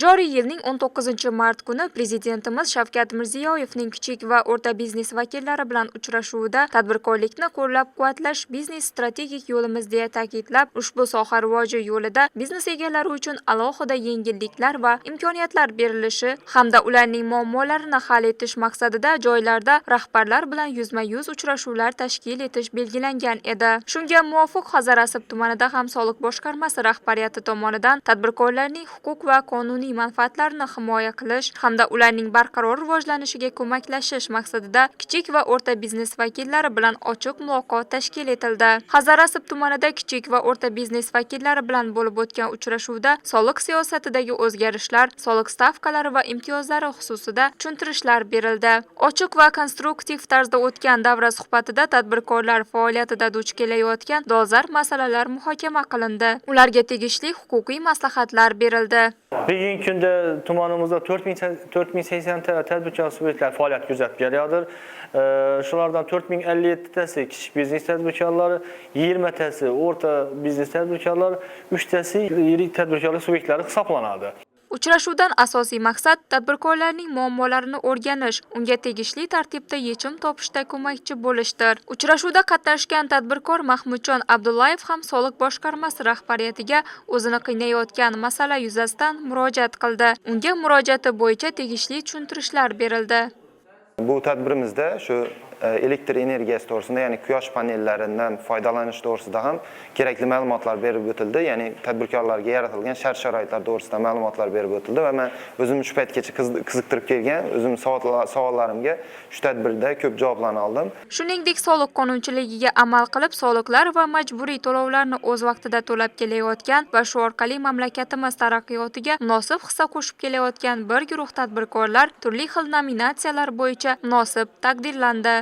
Joriy yilning 19-mart kuni Prezidentimiz Shavkat Mirziyoyevning kichik va o'rta biznes vakillari bilan uchrashuvida tadbirkorlikni qo'llab-quvvatlash biznes strategik yo'limiz deya ta'kidlab, ushbu soha rivoji yo'lida biznes egalari uchun alohida yengilliklar va imkoniyatlar berilishi hamda ularning muammolarini hal etish maqsadida joylarda rahbarlar bilan yuzma-yuz uchrashuvlar tashkil etish belgilangan edi. Shunga muvofiq Hazorasp tumanida ham soliq boshqarmasi rahbariyati tomonidan tadbirkorlarning huquq va qonuniy manfaatlarini himoya qilish hamda ularning barqaror rivojlanishiga ko'maklashish maqsadida kichik va o'rta biznes vakillari bilan ochiq muloqot tashkil etildi. Hazorasp tumanida kichik va o'rta biznes vakillari bilan bo'lib o'tgan uchrashuvda soliq siyosatidagi o'zgarishlar, soliq stavkalari va imtiyozlari xususida tushuntirishlar berildi. Ochiq va konstruktiv tarzda o'tgan davra suhbatida tadbirkorlar faoliyatida duch kelayotgan dolzarb masalalar muhokama qilindi. Ularga tegishli huquqiy maslahatlar berildi. Bugungi kunda tumanimizda 4080 ta tadbirkor subyektlar faoliyat kuzatib kelayotir. Shulardan 4057 tasi kichik biznes tadbirkorlari, 20 tasi o'rta biznes tadbirkorlari, 3 tasi yirik tadbirkorlik subyektlari hisoblanadi. Uchrashuvdan asosiy maqsad tadbirkorlarning muammolarini o'rganish, unga tegishli tartibda yechim topishda ko'makchi bo'lishdir. Uchrashuvda qatnashgan tadbirkor Mahmudjon Abdullayev ham soliq boshqarmasi rahbariyatiga o'zini qiynayotgan masala yuzasidan murojaat qildi. Unga murojaati bo'yicha tegishli tushuntirishlar berildi. Bu tadbirimizda shu elektr energiyasi to'g'risida, ya'ni quyosh panellaridan foydalanish to'g'risida ham kerakli ma'lumotlar berib o'tildi. Ya'ni tadbirkorlarga yaratilgan shart-sharoitlar to'g'risida ma'lumotlar berib o'tildi va men o'zim shu paytgacha qiziqtirib kelgan o'zim savollarimga shu tadbirda ko'p javoblarni oldim. Shuningdek, soliq qonunchiligiga amal qilib, soliqlar va majburiy to'lovlarni o'z vaqtida to'lab kelayotgan va shu orqali mamlakatimiz taraqqiyotiga munosib hissa qo'shib kelayotgan bir guruh tadbirkorlar turli xil nominatsiyalar bo'yicha munosib taqdirlandi.